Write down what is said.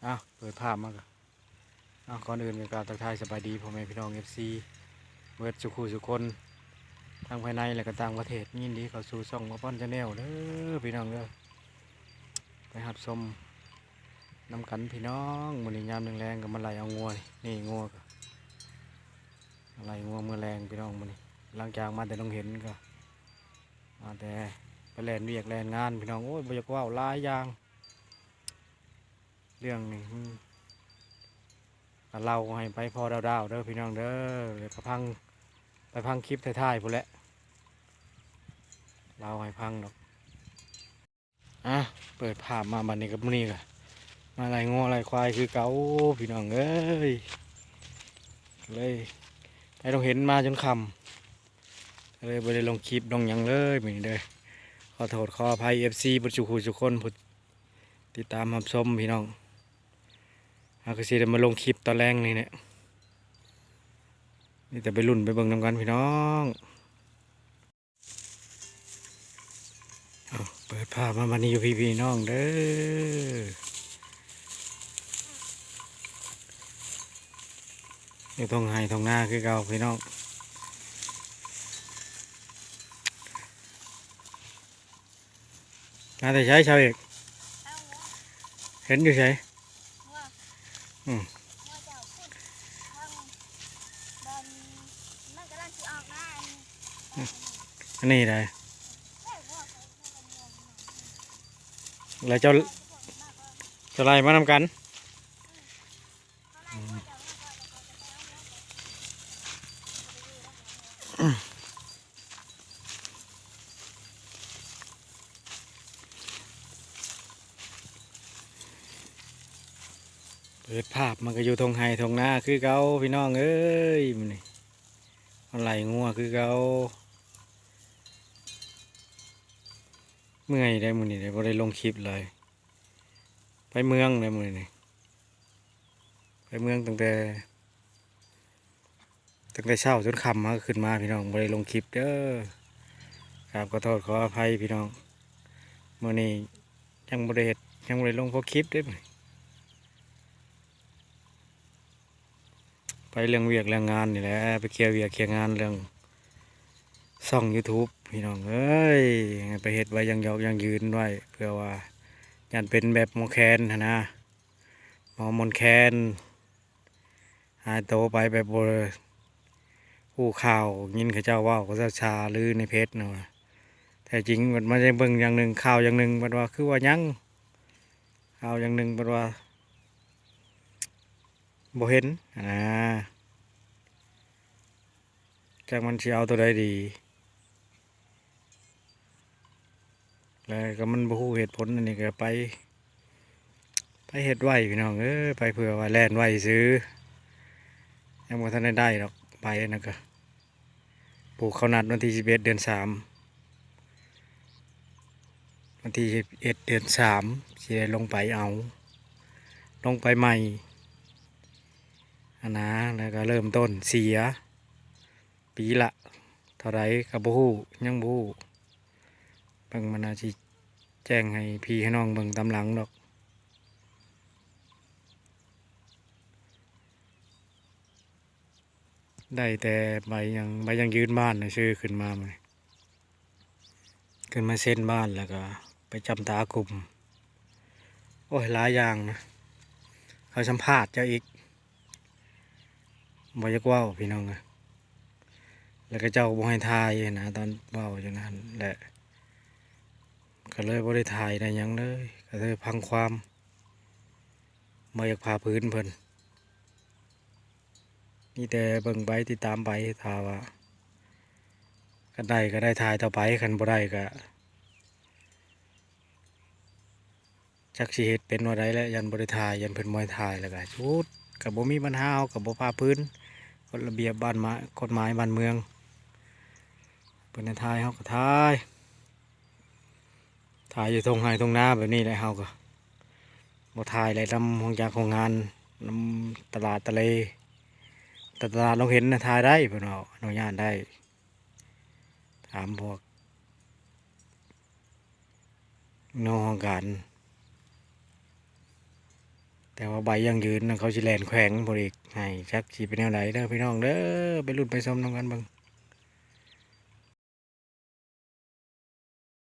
ອ່ະ ເປີດພາບມາກໍ ອ່ະ ກ່ອນອື່ນກໍກາບທັກທາຍສະບາຍດີພໍ່ແມ່ພີ່ນ້ອງ ເອັຟຊີ ເບິດສູ່ຄູ່ສູ່ຄົນ ທັງພາຍໃນ ແລະ ກໍຕ່າງປະເທດ. ຍິນດີເຂົ້າສູ່ຊ່ອງບ່າວປ້ອນ Channel ເດີພີ່ນ້ອງເດີ. ໄປຮັບຊົມນຳກັນພີ່ນ້ອງ. ມື້ນີ້ຍາມແລງໆ ກໍມາໄລ່ເອົາງົວ ນີ້ ງົວກໍໄລ່ງົວມື້ແລງພີ່ນ້ອງ. ມື້ນີ້ຫຼັງຈາກມາແຕ່ໂຮງຮຽນກໍ ມາແຕ່ໄປແລ່ນວຽກແລ່ນງານພີ່ນ້ອງ. ໂອ້ຍ ບໍ່ຢາກເວົ້າຫຼາຍຢ່າງ ເລື່ອງນີ້ ອືມ ກໍເລົ່າໃຫ້ໄປພໍດາວໆ ເດີພີ່ນ້ອງເດີ. ແລ້ວກໍຟັງ ໄປຟັງຄລິບທ້າຍໆ ພຸ້ນແຫຼະ ເລົ່າໃຫ້ຟັງດອກ. ອ່ະ ເປີດພາບມາບັດນີ້ ກັບມື້ນີ້ກໍມາໄລ່ງົວໄລ່ຄວາຍຄືເກົ່າພີ່ນ້ອງເອີຍ. ເລີຍໄປໂຮງຮຽນມາຈົນຄ່ຳ ເລີຍບໍ່ໄດ້ລົງຄລິບລົງຫຍັງເລີຍມື້ນີ້ເດີ. ຂໍໂທດຂໍອະໄພ ເອັຟຊີ ເບິດສູ່ຄູ່ສູ່ຄົນ ຜູ້ຕິດຕາມຮັບຊົມພີ່ນ້ອງ. ເຮົາກໍຊິໄດ້ມາລົງຄລິບຕອນແລງນີ້ແຫຼະ ມີແຕ່ໄປລຸ້ນໄປເບິ່ງນຳກັນພີ່ນ້ອງ. ເອົາ ເປີດພາບມາບັດນີ້ຢູ່ພີ່ໆ ນ້ອງເດີ ຢູ່ທົ່ງໄຮ່ທົ່ງນາຄືເກົ່າພີ່ນ້ອງ. ມາແຕ່ໃສຊາວເອກ? ເຫັນຢູ່ໃສ? ອືມ ອັນນີ້ໃດ? ແລ້ວເຈົ້າ ເຈົ້າໄລ່ມານຳກັນ? ເປີດພາບມັນກໍຢູ່ທົ່ງໄຮ່ທົ່ງນາຄືເກົ່າພີ່ນ້ອງເອີຍ. ມື້ນີ້ມາໄລ່ງົວຄືເກົ່າ. ເມື່ອຍໄດ໋ມື້ນີ້ໄດ໋ ບໍ່ໄດ້ລົງຄລິບຫຼາຍ. ໄປເມືອງໄດ໋ມື້ນີ້ ໄປເມືອງຕັ້ງແຕ່ ຕັ້ງແຕ່ເຊົ້າຈົນຄ່ຳ ມາຂຶ້ນມາພີ່ນ້ອງ ບໍ່ໄດ້ລົງຄລິບເດີ. ກາບຂໍໂທດຂໍອະໄພພີ່ນ້ອງ ມື້ນີ້ຍັງບໍ່ໄດ້ເຮັດ ຍັງບໍ່ໄດ້ລົງພໍຄລິບເດ້. ໄປເລື່ອງວຽກເລື່ອງງານນີ້ແຫຼະ ໄປເຄຍວຽກເຄຍງານເລື່ອງຊ່ອງ YouTube ພີ່ນ້ອງເອີຍ. ໃຫ້ໄປເຮັດໄວ້ ຍັງຢອກຍັງຢືນໄວ້ ເພື່ອວ່າຢ້ານເປັນແບບໝໍແຄນຫັ້ນນະ ໝໍມົນແຄນ ຫາຍໂຕໄປແບບບໍ່ຮູ້ຂ່າວ. ຍິນເຂົາເຈົ້າເວົ້າ ເຂົາເຈົ້າຊາລືໃນເພຈນະວ່າ ແທ້ຈິງບັດມາໄດ້ເບິ່ງຢ່າງໜຶ່ງ ຂ່າວຢ່າງໜຶ່ງ ບັດວ່າຄືວ່າຍັງ ຂ່າວຢ່າງໜຶ່ງ ບັດວ່າບໍ່ເຫັນຫັ້ນນະ. ຈັກມັນຊິເອົາໂຕໃດດີ ແລ້ວກໍມັນບໍ່ຮູ້ເຫດຜົນ. ອັນນີ້ກໍໄປ ໄປເຮັດໄວ້ພີ່ນ້ອງເອີຍ ໄປເພື່ອວ່າແລ່ນໄວ້ຊື່ ຍັງບໍ່ທັນໄດ້ໄດ້ດອກ. ໄປອັນນັ້ນກໍ ປູກເຂົ້ານັດວັນທີສິບເອັດ ເດືອນສາມ ວັນທີສິບເອັດ ເດືອນສາມ ຊິໄດ້ລົງໄປເອົາ ລົງໄປໃໝ່ຫັ້ນນະ. ແລ້ວກໍເລີ່ມຕົ້ນເສຍ ປີລະເທົ່າໃດກໍບໍ່ຮູ້ ຍັງບໍ່ຮູ້. ເບິ່ງມັນອາດຊິແຈ້ງໃຫ້ພີ່ໃຫ້ນ້ອງເບິ່ງຕາມຫຼັງດອກ. ໄດ້ແຕ່ໃບຫຍັງ ໃບຫຍັງຢືນບ້ານຊື່ຂຶ້ນມາມື້ນີ້ ຂຶ້ນມາເຊັນບ້ານ ແລ້ວກໍໄປຈຳຕາກຸ່ມ. ໂອ້ຍ ຫຼາຍຢ່າງນະ ເຂົາສຳພາດເຈົ້າອີກ ບໍ່ຢາກເວົ້າພີ່ນ້ອງເອີຍ. ແລ້ວເຂົາເຈົ້າບໍ່ໃຫ້ຖ່າຍນະ ຕອນເວົ້າຢູ່ນັ້ນແຫຼະ ກໍເລີຍບໍ່ໄດ້ຖ່າຍໄດ້ຫຍັງເລີຍ ກໍເລີຍພັງຄວາມ ບໍ່ຢາກພາພື້ນເພິ່ນ ມີແຕ່ເບິ່ງໄປ ຕິດຕາມໄປ. ຖ້າວ່າຄັນໄດ້ກໍໄດ້ຖ່າຍຕໍ່ໄປ ຄັນບໍ່ໄດ້ກໍ ຈັກຊິເຮັດເປັນແນວໃດແຫຼະ ຢ້ານບໍ່ໄດ້ຖ່າຍ ຢ້ານເພິ່ນບໍ່ໃຫ້ຖ່າຍ. ແລ້ວກໍສຸດ ກໍບໍ່ມີບັນຫາ ເຮົາກໍບໍ່ຝ່າຝືນກົດລະບຽບບ້ານມາ ກົດໝາຍບ້ານເມືອງ ເພິ່ນໃຫ້ຖ່າຍ ເຮົາກໍຖ່າຍ. ຖ່າຍຢູ່ທົ່ງໄຮ່ທົ່ງນາແບບນີ້ແຫຼະ ເຮົາກໍບໍ່ຖ່າຍແຫຼະ ນຳໂຮງຈັກໂຮງງານ ນຳຕະຫຼາດຕະເລ ແຕ່ຕະຫຼາດໂຮງເຫັນນະ ຖ່າຍໄດ້ເພິ່ນເວົ້າ ອະນຸຍາດໄດ້ ຖາມພວກ ນອກຫ້ອງການ ແຕ່ວ່າໃບຢັ້ງຢືນນັ້ນ ເຂົາຊິແລ່ນແຂວງພຸ້ນອີກ ໃຫ້ຈັກຊິເປັນແນວໃດເດີພີ່ນ້ອງເດີ ໄປລຸ້ນໄປຊົມນຳກັນເບິ່ງ.